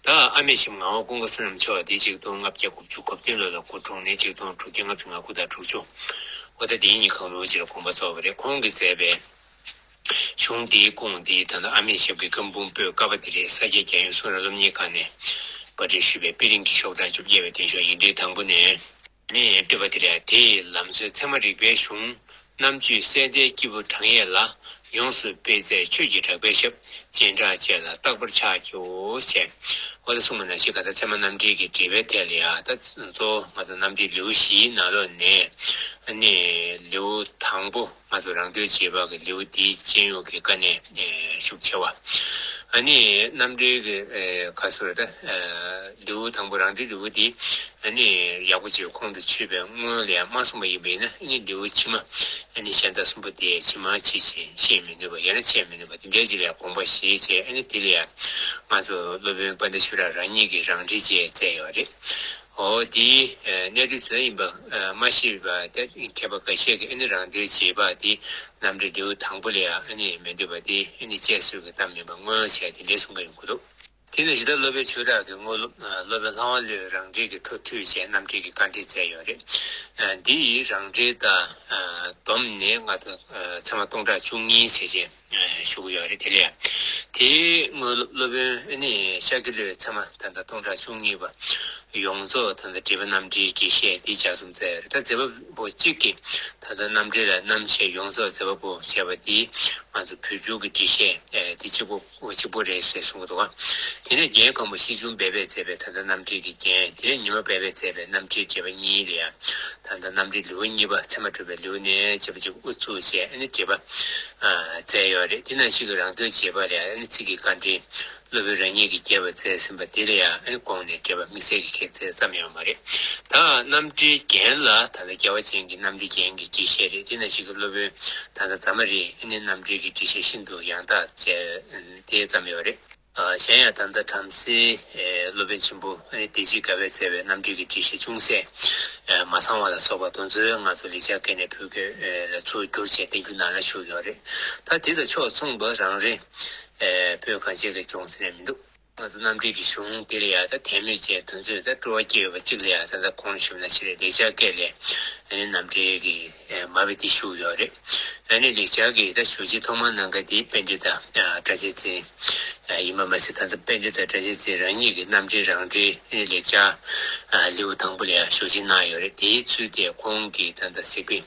ད་ཨ་མེས་ཞབས་ངག་དབང་ཀུན་དགའ་བསོད་ནམས་མཆོག་འདི་ཆིག་སྟོང་ལྔ་བརྒྱ་དགུ་བཅུ་གོ་བདུན་ལོ་ལ་སྐུ་འཁྲུངས་ནས་ཆིག་སྟོང་དྲུག་བརྒྱ་ལྔ་བཅུ་ང་དགུ་དང་དྲུག་ཅུ། འོ་ད་དེའི་ཉིན་གང་རུང་ཅིག་ལ་དགོངས་པ་རྫོགས་པ་རེད། ཁོང་གིས་མཛད་པའི་གཞུང་འདིའི་ཁུངས་འདི་ད་ལྟ་ཨ་མེས་ཞབས་ཀྱི་བཀའ་འབུམ་པོད་ཀ་པ་འདི་རེད། ས་སྐྱའི་རྒྱལ་ཡོངས་གསུང་རབ་སློབ་གཉེར་ཁང་ནས་པར་སྐྲུན་ཞུས་པའི་དཔེ་རིང་གི་ཤོག་གྲངས་བཅོ་བརྒྱད་པའི་དོན་ཤོག་ཡིག་འབྲེལ་དང་པོ་ནས། ནས་བསྟོད་པ་འདི་རེད། དེ་ཡི་ལམ་སྲོལ་ཚད་མ་རིག་པའི་གཞུང་། རྣམ་དཔྱོད་གསལ་ལྡན་སྐྱེས་བུ་དྲང་ཡས་ལ། ཡོངས་སུ་སྤེལ་མཛད་ཆོས་ཀྱི་གྲགས་པའི་ཞབས། སྤྱན་དྲངས་བཅས་ལ་རྟག་པར་ཕྱག་བགྱིའོ་ཞེས། འོ་ད་གསུངས་པ་ནང་བཞིན་ག་ད་ཚད་མ་རྣམ་འགྲེལ་གྱི་འགྲེལ་པའི་ཐད་ལ་ཡང་ད་གཙོ་བོ་ང་ཚོ་རྣམ་འགྲེལ་ལེའུ་བཞིའི་ནང་ལོགས་ནས་ཨ་ནི་ལེའུ་དང་པོ་ང་ཚོ་རང་གྲོལ་རྗེས་དཔག་གི་ལེའུ་འདིའི་སྤྱན་གཡོག་གི་བཀའ་ནས་ཤུགས་ཆེ་བ། ཨ་ནི་རྣམ་འགྲེལ་གྱི་ཁ་སོར་ད་ལེའུ་དང་པོ་རང་འགྲེལ་ལེའུ་འདི་ ཨ་ནི་ཡག་པོ་ཅིག་ཁོང་དུ་ཆུད་པའི་སྔོན་ལ་ཡང་མ་གསུངས་པ་ཡིན་པས་ན། ཨ་ནི་ལེའུ་ཕྱི་མ་ཨ་ནི་གཞན་དག་གསུམ་པོ་དེ་ཕྱི་མ་ཕྱི་ཞིང་བཤད་མི་ནུས་པ། ཡང་ན་འཆད་མི་ནུས་པ། དེ་འདྲའི་ཅིག་ལ་དགོངས་པ་བཞེས་བྱས། ཨ་ནི་དེ་ལ་ཡང་ང་ཚོ་སློབ་དཔོན་དཔལ་ལྡན་ཆོས་གྲགས་རང་ཉིད་ཀྱིས་རང་འགྲེལ་བཅས་མཛད་ཡོད་རེད། འོ་དེའི་གནད་དོན་ཇི་ལྟར་ཡིན་པ་མ་ཤེས་པ་དེ། མཁས་པ་འགའ་ཤས་ཀྱིས་ཨ་ནི་རང་འགྲེལ་རྒྱས་པ་དེ་རྣམ་འགྲེལ་ལེའུ་དང་པོ་ལ་ཡང་ཨ་ནི་མི་འདུས་པ་དེ། ཨ་ནི་བཅད་གསོལ་གྱི་གཏམ་མིན་པ་མངོན་བྱས། དེ་འདྲའི་གསུང་མཁན་ཡོང་གི་འདུག་དེ་ནས་ཇི་ལྟར་སློབ་དཔོན་ཆོས་གྲགས་ཀྱི་དངོས་སློབ་སློབ་དཔོན་ལྷ་དབང་བློས་རང་འགྲེལ་གྱི་འཕྲོ་མཐུད་བྱས་རྣམ་འགྲེལ་གྱི་དཀའ་འགྲེལ་མཛད་ཡོད་རེད། འདི་ཡི་རང་འགྲེལ་དང་བསྡོམས་ནས་ང་ཚོ་ཚད་མ་སྟོང་ཕྲག་བཅུ་གཉིས་ཟེར་བྱས་ཞུ་གི་ཡོད་རེད། དེ་ལས་དེའི་དངོས་སློབ་སློབ་དཔོན་ནི་ཤཱཀྱ་བློས་ཚད་མ་ད་ལྟ་སྟོང་ཕྲག་བཅུ་གཉིས་པ་ཡོངས་རྫོགས་ད་ལྟ་འགྲེལ་པ་རྣམ་འགྲེལ་གྱི་བཤད་འདི་ལྗགས་རྩོམ་མཛད་ཡོད་རེད། ད་མཛད་པ་པོ་གཅིག་གིས་ད་ལྟ་རྣམ་འགྲེལ་ལ་རྣམ་བཤད་ཡོངས་རྫོགས་མཛད་པ་པོ་བྱས་པ་འདི་ང་ཚོ་བོད་བསྒྱུར་གྱི་འགྲེལ་བཤད་འདི་གཅིག་པོ་གཅིག་པོ་རེད་ཟེར་གསུང་གི་འདུག་ག་དེ་ནས་རྒན་གོང་མ་ཤིང་ཆུང་སྦས་པས་མཛད་པའི་ད་ལྟ་རྣམ་འགྲེལ་གྱི་རྒྱན། དེ་ནས་ཉི་མ་སྦས་པས་མཛད་པའི་རྣམ་འགྲེལ་འགྲེལ་པ་གཉིས་ལ་ཡང་ད་ལྟ་རྣམ་འགྲེལ་ལེའུ་གཉིས་པ་ཚད་མ་གྲུབ་པའི་ལེའུ་ནས་བྱས་པ་གཅིག་དབུ་བཙུགས་བྱས་ཨ་ནི་འགྲེལ་པ་མཛད་ཡོད་རེད། དེ་ནང་བཞིན་གྱི་རང་དོན་རྒྱས་པ་ལ་ཡང་ཨ་ནི་ཚིག་གི་དཀའ་འགྲེལ་སློབ་དཔོན་རང་ཉིད་ཀྱིས་རྒྱས་པ་མཛད་ཟིན་པ་དེ་ལ་ཡང་ཨ་ནི་དགོངས་ནས་འགྲེལ་པ་དམིགས་བསལ་གྱི་ཁྱད་མཚར་ཙམ་ཡང་མ་རེད། ད་རྣམ་འགྲེལ་རྒྱན་ལ་ད་ལྟ་རྒྱལ་བ་ཅན་གྱི་རྣམ་འགྲེལ་རྒྱན་གྱི་འགྲེལ་བཤད་རེད། དེ་ནང་བཞིན་གྱི་སློབ་དཔོན་ད་ལྟ་རྫ་མ་རིའི་ཨ་ནི་རྣམ་འགྲེལ་གྱི་འགྲེལ་བཤད་ཤིན་ཏུ་ཡང་དག་བྱས་དེ་ཙམ་ཡོད་རེད། གཞན་ཡང་ད་ལྟ་བྲམ་ཟེའི་སློབ་དཔོན་ཆེན་པོ་ཨ་ནི་བདེ་སྐྱིད་དགའ་བས་མཛད་པའི་རྣམ་འགྲེལ་གྱི་འགྲེལ་བཤད་ཅུང་ཟད་མ་ཚང་བ་ལ་སོགས་པ་དེ་ཚོ་ང་ཚོ་ལེགས་སྦྱར་སྐད་ནས་བོད་སྐད་ལ་ཚུར་བསྒྱུར་བྱས་བསྟན་རྒྱུ་ནང་ལ་བཞུགས་ཡོད་རེད། ད་དེ་དང་ཕྱོགས་མཚུངས་པ་རང་རེ་བོད་གངས་ཅན་གྱི་ལྗོངས་ཟེར་ནས་མི་འདུག་ང་ཚོ་རྣམ་འགྲེལ་གྱི་གཞུང་དེ་ལ་ཡང་ད་དད་མོས་བཅས་དོན་ཚོད་ད་སྤྲོ་བ་སྐྱེ་ཡོད་པ་གཅིག་ལ་ཡང་ད་ལྟ་གོང་ཞུས་པ་ནང་བཞིན་རེད། ལེགས་སྦྱར་སྐད་ལས་ཨ་ནི་རྣམ་འགྲེལ་གྱི་མ་དཔེ་འདི་བཞུགས་ཡོད་རེད། ཨ་ནི་ལེགས་སྦྱར་གྱི་ད་ཞུ་རྗེས་ཐོག་མར་གནང་མཁན་དེ་པཎྜི་ཏ་སྒྲ་གཅན་འཛིན་ཡིན་པ་མ་ཟད། ད་ལྟ་པཎྜི་ཏ་སྒྲ་གཅན་འཛིན་རང་ཉིད་ཀྱི་རྣམ་འགྲེལ་རང་འགྲེལ་ཨ་ནི་ལེགས་སྦྱར་ལེའུ་དང་པོ་ལ་ཡང་ཞུ་རྗེས་གནང་ཡོད་རེད། དེའི་ཚུལ་དེ་ཁོང་གིས་ད་ལྟ་གཟིགས་པའི་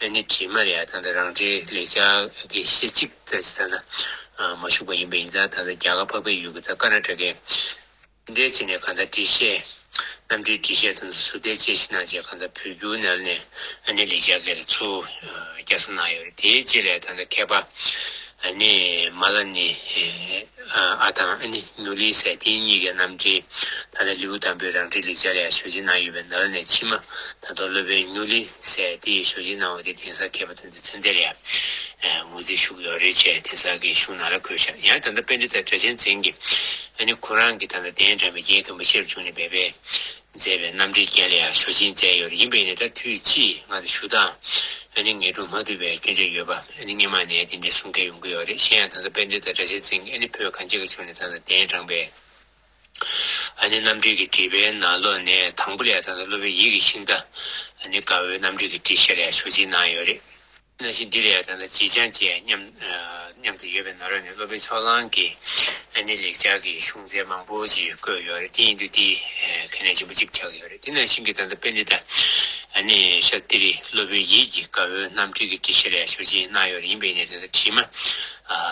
ཨ་ནི་བྲིས་མ་ལ་ཡང་ད་ལྟ་རང་འགྲེལ་ལེགས་སྦྱར་གྱི་ཤེས་གཅིག་ཙམ་ཞིག་ད་ལྟ་མ་བཞུགས་པ་ཡིན་པ་ཡིན་ཙང་། ད་ལྟ་རྒྱ་གར་འཕགས་པའི་ཡུལ་གྱི་ད་ཀར་ནཱ་ཊ་ཀའི་འདྲའི་ཆེད་ནས་གང་ལྟར་འགྲེལ་བཤད་རྣམ་འགྲེལ་འགྲེལ་བཤད་དང་ཟུར་བལྟས་དཔྱད་ཞིབ་གནང་རྗེས་གང་ལྟར་བོད་བསྒྱུར་ནང་ནས་ཨ་ནི་ལེགས་སྦྱར་སྐད་ལ་ཚུར་བསྐྱར་གསོ་གནང་ཡོད་རེད། དེའི་རྗེས་ལ་ད་ལྟ་མཁས་པ་ཨ་ནི་མ་ལ་ནི་ཨ་དང་ཨ་ནི་ཉུ་ལི་ཟེར་དེ་གཉིས་ཀྱི་རྣམ་འགྲེལ་ད་ལྟ་ལེའུ་དང་པོའི་རང་འགྲེལ་ལེགས་སྦྱར་ལ་ཡང་ཞུ་རྗེས་གནང་ཡོད་པའི་ནང་ལ་ནས་ཕྱི་མ་ད་དུང་སློབ་དཔོན་ཉུ་ལི་ཟེར་དེ་ཡིས་ཞུ་རྗེས་གནང་བ་དེ་དེང་སང་མཁས་པ་དོན་གྲུབ་ཚེ་བརྟན་ལ་ཡང་ངོས་འཛིན་ཞུ་གི་ཡོད་རེད་ཅེས་དེང་སང་གི་གཞུང་ནང་ལ་འཁོད་བཞག་ཡང་ད་ལྟ་པཎྜི་ཏ་སྒྲ་གཅན་འཛིན་གྱིས་ཨ་ནི་ཁོ་རང་གི་ད་ལྟ་གདན་དྲངས་པའི་རྒན་མཁན་པོ་ཤེར་ཕྱུང་ནས་སྦས་པས་མཛད་པའི་རྣམ་འགྲེལ་རྒྱན་ལ་ཡང་ཞུ་རྗེས་མཛད་ཡོད་རེད། ཡིན་པས་ནི་ད་དུས་ཕྱིས་ང་ཚོ་ཞུ་སྟངས་ཨ་ནི་ངེས་འགྲུབ་མ་ཐུབ་པའི་སྐྱོན་ཆ་ཡོད་པ་ཨ་ནི་སྔོན་མ་ནས་དེ་འདྲའི་གསུང་མཁན་ཡོང་གི་ཡོད་རེད། གཞན་ཡང་ད་ལྟ་པཎྜི་ཏ་སྒྲ་གཅན་འཛིན་གྱིས་ཨ་ནི་བོད་གངས་ཅན་གྱི་ལྗོངས་ནས་ད་ལྟ་གདན་དྲངས་པའི་ཨ་ནི་རྣམ་འགྲེལ་གྱི་འགྲེལ་པའི་ནང་ལོགས་ནས་དང་པོ་ལ་ཡང་ད་ལྟ་སློབ་དཔོན་ཡིད་ཀྱི་ཤིང་རྟ་ཨ་ནི་དགའ་བོའི་རྣམ་འགྲེལ་གྱི་འགྲེལ་བཤད་ལ་ཡང་ཞུ་རྗེས་གནང་ཡོད་རེད། ནང་བཞིན་འདི་ལ་ཡང་ད་ལྟ་རྗེས་བྱང་བཅས་མཉམ་མཉམ་དུ་ཡོད་པའི་ནང་ལོགས་ནས་སློབ་དཔོན་ཕྱོགས་གླང་གིས་ཨ་ནི་ལེགས་སྦྱར་གྱི་གཞུང་ཚད་མང་པོ་ཞིག་བཀོད་ཡོད་རེད། དེ་ཡིན་དུས་དེ་གལ་གནད་ཆེན་པོ་གཅིག་ཆགས་ཡོད་རེད། དེ་ནང་བཞིན་གྱི་ད་ལྟ་པཎྜི་ཏ་ཨ་ནི་ཤཱཀྱ་ཐུ་རི་སློབ་དཔོན་ཡིད་ཀྱི་དགའ་བོའི་རྣམ་འགྲེལ་གྱི་འགྲེལ་བཤད་ལ་ཡང་ཞུ་རྗེས་གནང་ཡོད་རེད། ཡིན་པས་ནི་ད་ལྟ་བྲིས་མ་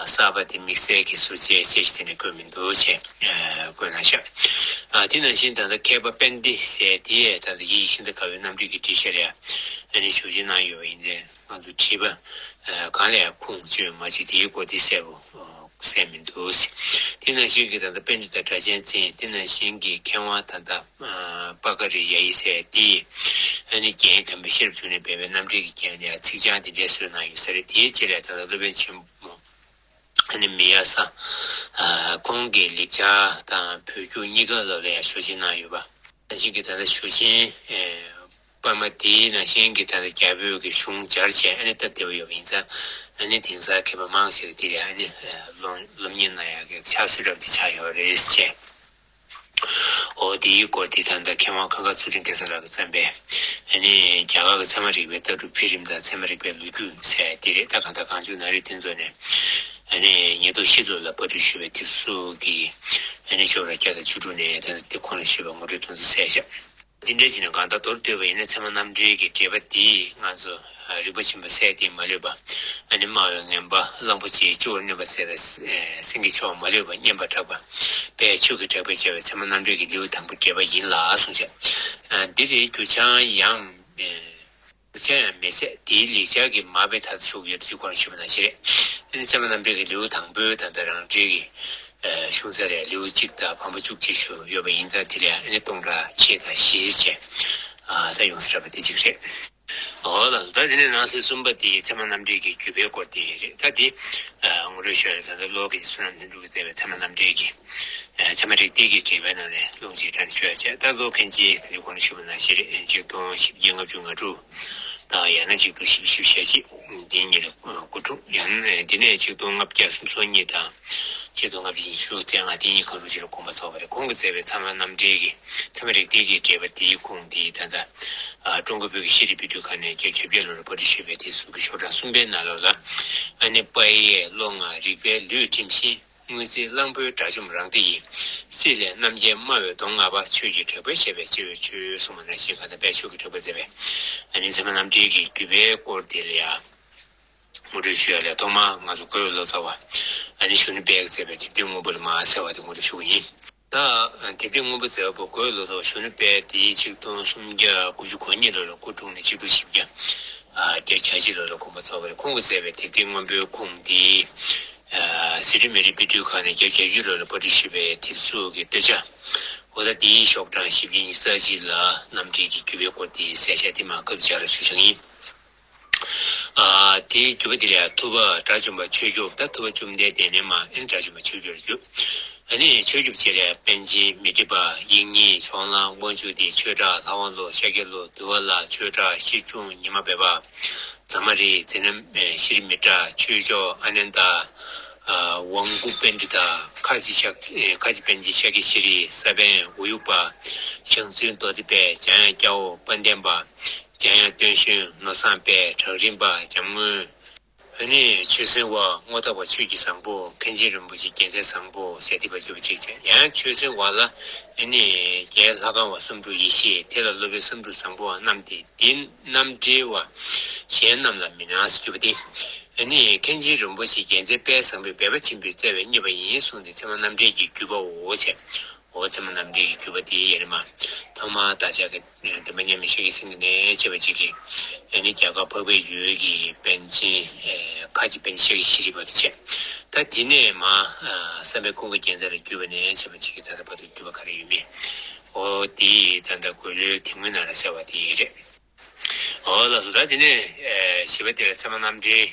གསར་པ་དེ་དམིགས་བསལ་གྱི་ཟུར་བཅད་ཅེས་ཞིག་དེ་ནས་བཀོད་མི་འདུག་ཅེས་བཀོད་གནང་ཤག་དེ་ནང་བཞིན་ད་ལྟ་མཁས་པ་པཎྜི་ཏ་ཟེར་དེས་ད་ལྟ་ཡིད་ཀྱི་ཤིང་རྟ་དགའ་བོའི་རྣམ་འགྲེལ་གྱི་འགྲེལ་བཤད་ལ་ཡང་ཨ་ནི་ཞུ་རྗེས་གནང་ཡོད་པ་ཡིན་ཏེ། ང་ཚོ་བྲིས་པ་གང་ལ་ཡང་ཁུངས་བཅོལ་མ་བྱས་དེའི་སྐོར་དེ་གསལ་པོ་གསལ་མི་འདུག་དེ་ནང་བཞིན་གྱི་ད་ལྟ་པཎྜི་ཏ་སྒྲ་གཅན་འཛིན། དེ་ནང་བཞིན་གྱི་མཁས་དབང་ད་ལྟ་པ་ཀ་རི་ཡ་ཡི་ཟེར་དེས་ཨ་ནི་རྒྱན་དམ་པའི་ཤེར་ཕྱུང་ནས་སྦས་པའི་རྣམ་འགྲེལ་གྱི་རྒྱན་ལ་ཡང་ཚིག་བྱང་དེ་འདྲའི་བཟོས་གནང་ཡོད་ས་རེད། དེའི་རྗེས་ལ་ད་ལྟ་སློབ་དཔོན་ཆེན་མོ་ཨ་ནི་མི་ཡ་ས། ཁོང་གིས་ལེགས་སྦྱར་དང་བོད་བསྒྱུར་གཉིས་ཀ་ལ་ལ་ཡང་ཞུ་རྗེས་གནང་ཡོད་པ། ད་ཅིག་གི་ད་ལྟ་ཞུ་ཆེན་པར་མ་དེའི་ནང་བཞིན་གྱི་ད་ལྟ་རྒྱ་བོད་ཀྱི་གཞུང་སྦྱར་བྱས་ཨ་ནི་སྟབས་བདེ་བོ་ཡོད་པ་ཡིན་ཙང་། ཨ་ནི་དེང་སང་མཁས་པ་མང་ཞིག་འདི་ལ་ཨ་ནི་སློབ་སློབ་གཉེར་གནང་ཡག་གི་ཕྱག་སྲོལ་འདྲ་པོ་ཅིག་ཆགས་ཡོད་རེད་ཅེས། འོ་དེའི་སྐོར་དེ་ད་ལྟ་མཁས་དབང་ཁ་མཁར་ཚུལ་ཁྲིམས་སྐལ་བཟང་ལགས་ཀྱིས་བརྩམས་པའི་ཨ་ནི་རྒྱ་གར་གྱི་ཚད་མ་རིག་པའི་ལྟ་གྲུབ་འཕེལ་རིམ་དང་ཚད་མ་རིག་པའི་ལོ་རྒྱུས་ཟེར་དེ་རེད། ད་གང་ལྟར་གངས་ལྗོངས་ན་རེ་དེ་ཚོ་ནས་ཨ་ནི་ཉེན་རྟོག་ཤེས་རྟོགས་ལ་བཀའ་འཁྲོལ་ཞུས་པའི་དེབ་གཟུགས་ཀྱི་ཨ་ནི་ཤོག་གྲངས་བརྒྱ་དང་བཅུ་དྲུག་ནས་ད་ལྟ་དེ་གོང་ལ་ཞུས་པ་ངོ་སྤྲོད་དེ་ཚོ་གསལ་བཞག་འདི་འདྲ་བྱས་ནས་གང་ལྟར་མདོར་བསྡུས་པ་ཡིན་ན་ཚད་མ་རྣམ་འགྲེལ་གྱི་འགྲེལ་པ་འདིས་ང་ཚོ་རིག་པ་ཆེན་པོ་སད་དེ་མ་ལུས་པ། ཨ་ནི་སྨྲ་བའི་ངན་པ་གླང་པོ་ཆེའི་སྤྱི་བོར་གནོན་པར་མཛད་པའི་སེང་གེ་མཆོག་མ་ལུས་པ་བསྙེན་པར་གྲགས་པ་དཔལ་ཆོས་ཀྱི་གྲགས་པས་མཛད་པའི་ཚད་མ་རྣམ་འགྲེལ་གྱི་ལེའུ་དང་པོ་འགྲེལ་པ་ཡིན་ལ་གསུངས་ཤག་འདི་རེད། རྒྱུ་ཆ་ཡང་རྒྱུ་ཆ་ཡང་མེད་ཚད་དེའི་ལེགས་སྦྱར་གྱི་མ་དཔེ་ད་ལྟ་ཞུ་གི་ཡོད་ཚུལ་གོང་ཞུས་པ་ནང་བཞིན་རེད། ཨ་ནི་ཚད་མ་རྣམ་འགྲེལ་གྱི་ལེའུ་དང་པོའི་ད་ལྟ་རང་འགྲེལ་གྱི་ གཞུང་ཚད་ལས་ལེའུ་གཅིག་དང་བམ་པོ་བཅུ་གཅིག་ཞུ་ཡོད་པ་ཡིན་ཙང་། དེ་ལས་ཨ་ནི་སྟོང་ཕྲག་ཕྱེད་དང་བཞི་བྱས། ཨ་ད་ཡོངས་སུ་གྲགས་པ་དེ་གཅིག་རེད། འོ་ལགས་སོ། ད་དེ་ནས་ནང་གསེས་གསུམ་པ་དེ་ཚད་མ་རྣམ་འགྲེལ་གྱི་བརྒྱུད་པའི་སྐོར་དེ་རེད། ད་དེ་ངོ་སྤྲོད་ཞུ་ཡ་ལ་ད་ལྟ་ཀློག་མཁན་གྱི་བསོད་ནམས་ལྷུན་གྲུབ་ཀྱིས་མཛད་པའི་ཚད་མ་རྣམ་འགྲེལ་གྱི་ཚད་མ་རིགས་གཏེར་གྱི་འགྲེལ་པའི་ནང་ནས་ལུང་གཅིག་དྲངས་ནས་ཞུ་ཡ་བྱས། ད་ཀློག་མཁན་གྱིས་ད་དེ་གོང་ནས་ཞུས་པ་ནང་བཞིན་རེད། ཆིག་སྟོང་བཞི་བརྒྱ་ལྔ་བཅུ་ང་དྲུག་དང་། ཡང་ན་ཆིག་སྟོང་བཞི་བཅུ་ཞེ་གཅིག་དེ་གཉིས་ལ་དགུ་དྲུག་ཡང་དེ་ནས་ཆིག་སྟོང་ལྔ་བརྒྱ་སུམ་ཅུ་སོ་གཉིས་དང་། ཆིག་སྟོང་ལྔ་བརྒྱ་ཉི་ཤུ་རྩ་ལྔ། དེ་གཉིས་གང་རུང་ཞིག་ལ་དགོངས་པ་རྫོགས་པ་རེད། ཁོང་གིས་མཛད་པའི་ཚད་མ་རྣམ་འགྲེལ་གྱི་ཚད་མ་རིགས་གཏེར་གྱི་འགྲེལ་པ་དེའི་ཁུངས་དེ་ད་ལྟ་ཀྲུང་གོ་བོད་ཀྱི་ཤེས་རིག་པའི་དུས་ཁང་ནས་བརྒྱད་ཅུ་གྱ་བརྒྱད་ལོར་པར་སྐྲུན་ཞུས་པའི་དེ་ཟུར་གྱི་ཤོག་གྲངས་གསུམ་པའི་ནང་ལོགས་ལ། ཨ་ནི་པ་ཡི་ཡའི་བློ་མངའ་རིག་པའི་ལུས་བསྒྲིམས་ཤིང་། དངོས་འཛིན་གླང་པོའི་དགྲ་བཅོམ་རང་སྡེ་ཡིས། སྲིད་ལས་རྣམ་རྒྱལ་སྨྲ་བའི་གདོང་ལྔ་པ། ཆོས་ཀྱི་དྲེགས་པས་བཤད་པའི་སྤྱི་བོའི་ཆོས་གསུངས་པ་ནང་བཞིན། གང་ལྟར་དཔལ་ཤུགས་ཀྱིས་དྲེགས་པ་མཛད་པའི་ཨ་ནི་ཚད་མ་རྣམ་འགྲེལ་གྱི་བརྒྱུད་པའི་སྐོར་དེ་ལ་ཡང་ངོ་སྤྲོད་ཞུ་ཡ་ལ། ཐོག་མར་ང་ཚོ་གོས་ལོ་ཙཱ་བ་ཨ་ནི་གཞོན་ནུ་དཔལ་གྱིས་མཛད་པའི་དེབ་ཐེར་སྔོན་པོ་ལ་མར་གསལ་བ་དེ་ངོ་སྤྲོད་ཞུ་གི་ཡིན། ད་དེབ་ཐེར་སྔོན་པོ་མཛད་པ་པོ་གོས་ལོ་ཙཱ་བ་གཞོན་ནུ་དཔལ་དེ་ཆིག་སྟོང་སུམ་བརྒྱ་དགུ་བཅུ་གོ་གཉིས་ལོ་ལ་སྐུ་འཁྲུངས་ནས། ཆིག་སྟོང་བཞི་བརྒྱ་བརྒྱད་ཅུ་གྱ་གཅིག་ལོ་ལ་དགོངས་པ་རྫོགས་པ་རེད། ཁོང་གིས་མཛད་པའི་དེབ་ཐེར་སྔོན་པོའི་ཁུངས་དེ། ཨ་གཟི་བརྗིད་མི་རིགས་དཔེ་སྐྲུན་ཁང་ནས་བརྒྱད་ཅུ་གྱ་གཅིག་ལོ་ལ་པར་སྐྲུན་ཞུས་པའི་དེབ་གཟུགས་ཀྱི་སྟོད་ཆ། འོ་ད་དེའི་ཤོག་གྲངས་བཞི་བརྒྱ་ཉི་ཤུ་རྩ་གཅིག་ལ་རྣམ་འགྲེལ་གྱི་བརྒྱུད་པའི་སྐོར་དེ་གསལ་བཤད་དེ་མར་སྐབས་སུ་བཞག་ལ་ཞུ་བཞག་ཡིན། ཨ་དེའི་བརྒྱུད་པ་དེ་ལ་ཐུབ་པ་དགྲ་བཅོམ་པ་ཆོས་སྐྱོབ། ད་ཐུབ་པ་བཅོམ་ལྡན་འདས་ནས་མར་ཨ་ནི་དགྲ་བཅོམ་པ་ཆོས་སྐྱོབ་ལ་བརྒྱུད། ཨ་ནི་ཆོས་སྐྱོབ་རྗེས་ལ་པཎ་ཆེན་མཻ་ཏྲི་པ། དབྱིག་གཉེན་ཕྱོགས་གླང་དབང་ཕྱུག་སྟེ། ཆོས་གྲགས་ལྷ་དབང་བློ། ཤཱཀྱ་བློ། འདུལ་བ་ལྷ། ཆོས་གྲགས་ཤེར་ཕྱུང་ཉི་མ་སྦས་པ། ཛ་མ་རི། ཛེ་ན་ཤྲཱི་མི་ཏྲ། ཆོས་མཆོག་ཨ་ནནྡ། ཨ་དབང་སྐུར་པཎྜི་ཏ། ཁ་ཆེ་ཤཱཀ་ཨེ་ཁ་ཆེ་པཎ་ཆེན་ཤཱཀྱ་ཤྲཱི། ས་པཎ་འོ་ཡུག་པ། ཞང་བཙུན་རྡོ་རྗེ་དཔལ། འཇམ་དབྱངས་སྐྱ་བོ་དཔལ་ལྡན་པ། འཇམ་དབྱངས་སྟོན་གཞོན་ནོར་བཟང་དཔལ། གྲགས་རིམ་པ། འཇམ་མགོན། ཨ་ནི་ཆོས་སེང་བ། རྔོག་ཐག་པ་ཆོས་ཀྱི་བཟང་པོ། མཁན་ཆེན་རིན་པོ་ཆེ་རྒྱལ་མཚན་བཟང་པོ་ཟེར་དེ་པར་གྱུར་པ་གཅིག་བྱས། ཡང་ཆོས་སེང་བ་ལ་ཨ་ནི་རྒན་ལྷ་ཁང་བ་བསམ་འགྲུབ་ཡེ་ཤེས། དེ་ལ་སློབ་དཔོན་བསམ་འགྲུབ་བཟང་པོ་བ་རྣམས་ཏེ། འདི་རྣམ་འགྲེལ་བ་གཞན་རྣམས་ལ་མི་སྣང་ཟེར་གྱུར་པ་སྟེ། ཨ་ནི་མཁན་ཆེན་རིན་པོ་ཆེ་རྒྱལ་མཚན་དཔལ་བཟང་པོས་འབད་པ་ཆེན་པོས་བཙལ་བས་རྙེད་པ་ཡིན་གསུངས་ཏེ། ཚད་མ་རྣམ་འགྲེལ་གྱི་བརྒྱུད་པའོ་ཞེས། འོ་ཚད་མ་རྣམ་འགྲེལ་གྱི་བརྒྱུད་པ་དེའི་ཡན་ལག་མ་ཐོག་མར་བདག་ཅག་གི་འདོན་པ་མཉམ་མེད་ཤཱཀྱ་སེང་གེ་ནས་བྱས་པ་གཅིག་གིས། ཨ་ནི་རྒྱ་གར་འཕགས་པའི་ཡུལ་གྱི་པཎ་ཆེན་ཁ་ཆེ་པཎ་ཆེན་ཤཱཀྱ་ཤྲཱི་བར་དུ་བྱས། ད་དེ་ནས་མར་བསམ་པའི་ཁུངས་ཀྱི་རྒྱལ་མཚན་ལ་བརྒྱུད་པ་ནས་བྱས་པ་གཅིག་གིས་ད་ལྟ་བར་དུ་བརྒྱུད་པ་ག་རེ་ཡོད་མེད། འོ་དེ་ད་ལྟ་འགོས་ལོའི་དེབ་སྔོན་ནང་ལ་གསལ་བ་དེ་རེད། འོ་ལགས་སོ། ད་དེ་ནས་ཨེ་བཞི་པ་དེ་ལ་ཚད་མ་རྣམ་འགྲེལ་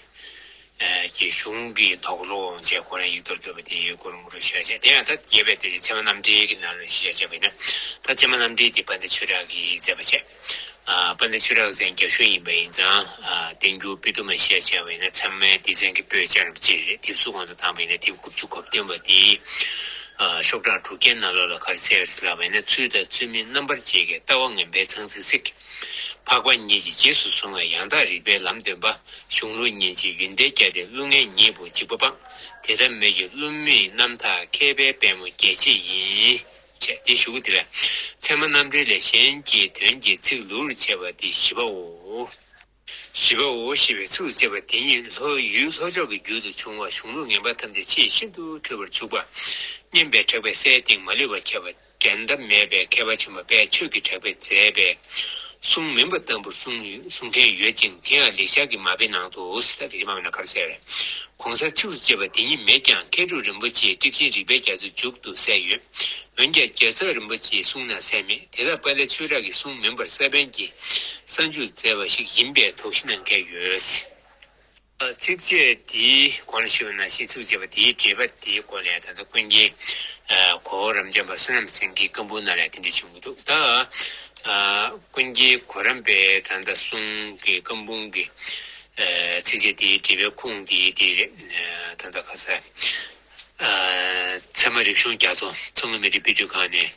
ཨེ་གྱི་གཞུང་གི་དོགས་སློང་བྱས། ཁོ་རང་ཡིག་ཐོག་བཀོད་པ་དེ་ཡོད། ཁོ་རང་ངོ་སྤྲོད་ཞུ་ཡ་བྱས། དེ་ཡང་ད་རྒྱས་པའི་དེ་ཚད་མ་རྣམ་འགྲེལ་གྱི་ནང་ལ་གཞི་བཞག་བྱས་པ་ཡིན་ན། ད་ཚད་མ་རྣམ་འགྲེལ་དེ་དཔལ་ལྡན་ཆོས་གྲགས་ཀྱིས་མཛད་པ་བྱས། ཨ་དཔལ་ལྡན་ཆོས་གྲགས་མཚན་རྒྱ་ཤོད་ཡིན་པ་ཡིན་ཙང་། ཨ་བསྟན་འགྱུར་དཔེ་དུ་མ་བཞག་བྱས་པ་ཡིན་ན། ཚད་མའི་སྡེ་ཚན་གྱི་པོད་ཆ་རིམ་གཅིག་རེད། དེབ་གཟུགས་ཁོངས་སུ་བཏང་བ་ཡིན་ན་དེབ་དགུ་བཅུ་གོ་བདུན་པ་དེའི་ཨ་ཤོག་གྲངས་དྲུག་བརྒྱའི་ནང་ལོགས་ལ་ག་རེ་གསལ་ཡོད་ཟེར་ལབ་པ་ཡིན་ན། ཚུལ་དང་ཚུལ་མིན་རྣམ་པར་འབྱེད་ཀྱི་ལྟ་བ་ངན་པའི་ཚང་ཚིང་བསྲེགས། འཕགས་པ་ཉིད་ཀྱི་རྗེས་སུ་བཟུང་བའི་ཡང་དག་རིག་པའི་ལམ་སྟོན་པ། གཞུང་ལུགས་ཉིད་ཀྱི་ཡོན་ཏན་བརྒྱ་སྟེ། བློ་ངན་ཉིད་པོ་འཇིགས་པ་སྤངས། དེ་ལྟ་མོད་ཀྱི་བསླུ་མེད་རྣམ་དག་མཁས་པའི་པད་མོ་རྒྱས་བྱེད་ཡིན། བྱས་ཏེ་གཞུག་གུ་དེ་ལ། ཚད་མ་རྣམ་འགྲེལ་ལས་གཞན་གྱི་དོན་གྱི་ཚིག་ལུགས་ལ་བྱས་པ་སྟེ་བཞི་པའོ། བཞི་པའོ་ཞེས་པའི་ཚིགས་སུ་བཅད་པ་དེ་ཉིད་ལྷོ་ཡུལ་ལྷོ་ཕྱོགས་ཀྱི་རྒྱུད་དུ་བྱུང་བ། གཞུང་ལུགས་ངན་པ་ཐམས་ཅད་ཆེས་ཤིན་ཏུ་འཁྲུལ་པར་འཇུག་པ། སྙན་པའི་གྲགས་པས་སའི་སྟེང་མ་ལུས་པར་ཁྱབ་པ། འགྲན་ཟླ་མེད་པའི་མཁས་པ་ཆེན་པོ་དཔལ་ཆོས་ཀྱི་གྲགས་པས་མཛད་པའི་གསུང་མིན་པ་ལྟ་བུར་གསུང་གསུང་མཁན་ཡོད་ཅིང་། དེ་ཡང་ལེགས་སྦྱར་གྱི་མ་དཔེའི་ནང་དུ། ད་ལེགས་སྦྱར་མ་དཔེའི་ནང་ག་རེ་གསལ་རེད། གོང་གསལ་ཚིགས་སུ་བཅད་པ་དེ་ཉིད་མེད་ཀྱང་། མཁས་གྲུབ་རིན་པོ་ཆེའི་ཏིག་ཅན་རིགས་པའི་རྒྱ་མཚོའི་མཇུག་ཏུ་གསལ་ཡོད། འོན་ཀྱང་རྒྱལ་ཚབ་རིན་པོ་ཆེའི་གསུང་ན་གསལ་མེད། དེ་དག་དཔལ་ལྡན་ཆོས་གྲགས་ཀྱི་གསུང་མིན་པར་ས་པཎ་གྱིས་གསར་འཇུག་མཛད་པ་ཞིག་ཡིན་པའི་དོགས་གཞི་གནང་མཁན་ཡོད། ཚིགས་བཅད་འདིའི་གོང་ལ་ཞུས་པ་ནང་བཞིན་ཚིགས་བཅད་པ་འདིའི་འགྲེལ་པ་འདིའི་སྐོར་ལ་ད་ལྟ་ཀུན་མཁྱེན་གོ་བོ་རབ་འབྱམས་པ་བསོད་ནམས་སེང་གེའི་བཀའ་འབུམ་ནང་ལ་དེ་འདྲ་བྱུང་གི་འདུག་ད་ཀུན་མཁྱེན་གོ་རམས་པའི་ད་ལྟ་གསུང་གི་བཀའ་འབུམ་གྱི་ཚིགས་བཅད་འདིའི་འགྲེལ་པའི་ཁུངས་འདི་འདི་རེད། ད་ལྟ་ཁ་ས་ཚད་མ་རིག་གཞུང་རྒྱ་མཚོ་མཚོ་སྔོན་མི་རིགས་དཔེ་སྐྲུན་ཁང་ནས་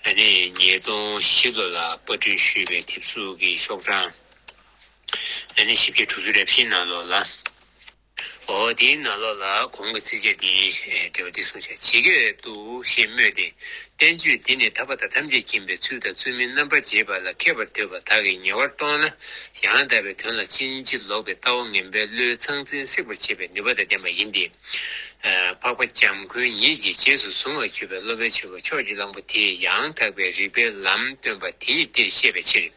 ཨ་ནི་ཉིས་སྟོང་བཞི་ལོ་ལ་པར་སྐྲུན་ཞུས་པའི་དེབ་གཟུགས་ཀྱི་ཤོག་གྲངས་ཨ་ནི་བཞི་བརྒྱ་དྲུག་ཅུ་རེ་བཞིའི་ནང་ལོགས་ལ། འོ་དེའི་ནང་ལོགས་ལ་གོང་གི་ཚིགས་བཅད་འདིའི་འགྲེལ་པ་འདི་གསུངས་ཤག་ཇི་སྐད་དུ་ཞེས་སྨོས་ཏེ། བསྟན་བཅོས་འདི་ནི་ཐར་པ་དང་ཐམས་ཅད་མཁྱེན་པའི་ཚུལ་དང་ཚུལ་མིན་རྣམ་པར་འབྱེད་པ་ལ་མཁས་པར་འདོད་པ་དག་གིས་ཉེ་བར་གཏོང་ན། ཡང་དག་པའི་དོན་ལ་ཕྱིན་ཅི་ལོག་པའི་ལྟ་བ་ངན་པའི་བློའི་ཚང་ཚིང་བསྲེག་པར་བྱེད་པའི་ནུས་པ་དང་ལྡན་པ་ཡིན་ཏེ། འཕགས་པ་འཇམ་མགོན་ཉིད་ཀྱི་རྗེས་སུ་བཟུང་བར་གྱུར་པའི་སློབ་དཔོན་ཆེན་པོ་ཕྱོགས་ཀྱི་གླང་པོ་དེས་ཡང་དག་པའི་རིག་པའི་ལམ་སྟོན་པ་དེ་ཉིད་འདིར་བཤད་པའི་ཕྱིར།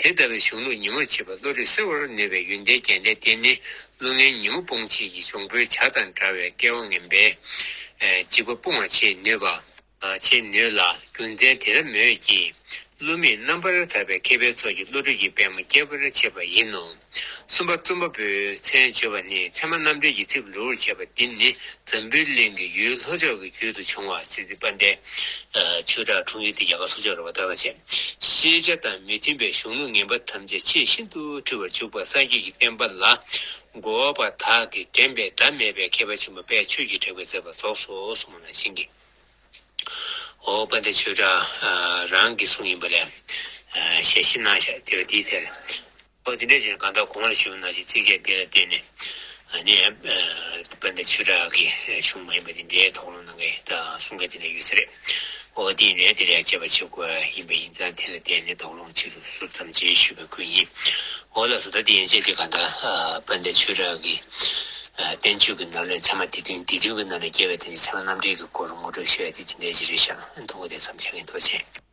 དེ་ལྟ་བུའི་གཞུང་ལུགས་ཉིན་མོར་བྱེད་པ་བློ་གྲོས་གསལ་བར་ནུས་པའི་ཡོན་ཏན་རྒྱན་ལྡན་དེ་ནི། བློ་ངན་ཉིན་མོ་སྤོང་བྱེད་ཀྱི་འཇོང་པོའི་བྱ་དང་འདྲ་བའི་སྐལ་བ་ངན་པས། འཇིགས་པ་སྤོང་བར་བྱེད་ནུས་པ། བྱེད་ནུས་ལ་རྒྱུ་མཚན་དེ་ལ་མོས་ཀྱིས། བསླུ་མེད་རྣམ་པར་དག་པའི་མཁས་པའི་ཚོགས་ཀྱིས། བློ་གྲོས་ཀྱི་པདྨོ་སྐྱེ་བར་བྱེད་པ་ཡིན་ནོ། གསུམ་པ་རྩོམ་པ་པོའི་མཚན་བརྗོད་པ་ནི་ཚད་མ་རྣམ་འགྲེལ་གྱི་ཚིག་འགྲོ་བར་བྱེད་པ་འདི་ནི་འཛམ་བུའི་གླིང་གི་ཡུལ་ལྷོ་ཕྱོགས་ཀྱི་རྒྱུད་དུ་བྱུང་བ། སྲིད་པ་འདི་ཆོས་གྲགས་འཁྲུངས་ཡུལ་དེ་རྒྱ་གར་ལྷོ་ཕྱོགས་རེད་བ། ད་ག་བྱས། ཤེས་བྱ་དང་མི་མཐུན་པའི་གཞུང་ལུགས་ངན་པ་ཐམས་ཅད་ཆེས་ཤིན་ཏུ་འཁྲུལ་པར་འཇུག་པ་སངས་རྒྱས་ཀྱི་བསྟན་པ་ལ་མགོ་བ་དག་གིས་འགྲན་པའི་ཟླ་མེད་པའི་མཁས་པ་ཆེན་པོ་དཔལ་ཆོས་ཀྱི་གྲགས་པས་མཛད་པ་རྫོགས་སོ་གསུངས་པ་ནང་བཞིན་གྱི། འོ་དཔལ་ལྡན་ཆོས་གྲགས་རང་གི་གསུང་ཡིན་པ་ལས་ཞལ་བཞེས་གནང་བཞག་དེ་བ་དེའི་ཐད། འོ་དེ་འདྲ་བྱས་གང་ལྟར་གོང་ལ་ཞུས་པ་ནང་བཞིན་ཚིགས་བཅད་འདི་ལ་བརྟེན་ནས་ནི་དཔལ་ལྡན་ཆོས་གྲགས་ཀྱི་གཞུང་མ་ཡིན་པ་དེ་འདྲའི་དོགས་སློང་གནང་མཁན་དང་གསུང་མཁན་དེ་འདྲ་ཡོད་ས་རེད། འོ་དེ་ཡིན་ནའི་དེ་ལ་དཔྱད་པ་བྱེད་དགོས་ཡིན་པ་ཡིན་ཙང་དེ་ལ་བརྟེན་ནས་དོགས་སློང་ཅིག་ཟུར་ཙམ་ཅིག་ཞུས་པའི་ཁུལ་ཡིན། འོ་ལགས་སོ། ད་དེ་ཡན་ཆད་དེ་གང་ལྟར་དཔལ་ལྡན་ཆོས་གྲགས་ཀྱི་བསྟན་བཅོས་ཀྱི་ནང་ལས་ཚད་མ་སྡེ་བདུན། སྡེ་བདུན་གྱི་ནང་ལས་རྒྱས་པའི་དེ་ནི་ཚད་མ་རྣམ་འགྲེལ་གྱི་སྐོར་ངོ་སྤྲོད་ཞུ་ཡ་དེ་དེ་འདྲའི་ཅིག་རེད་ཤག་ཐུགས་ཁུར་དེ་ཙམ་བྱ་གིན། ཐུགས་རྗེ་ཆེ།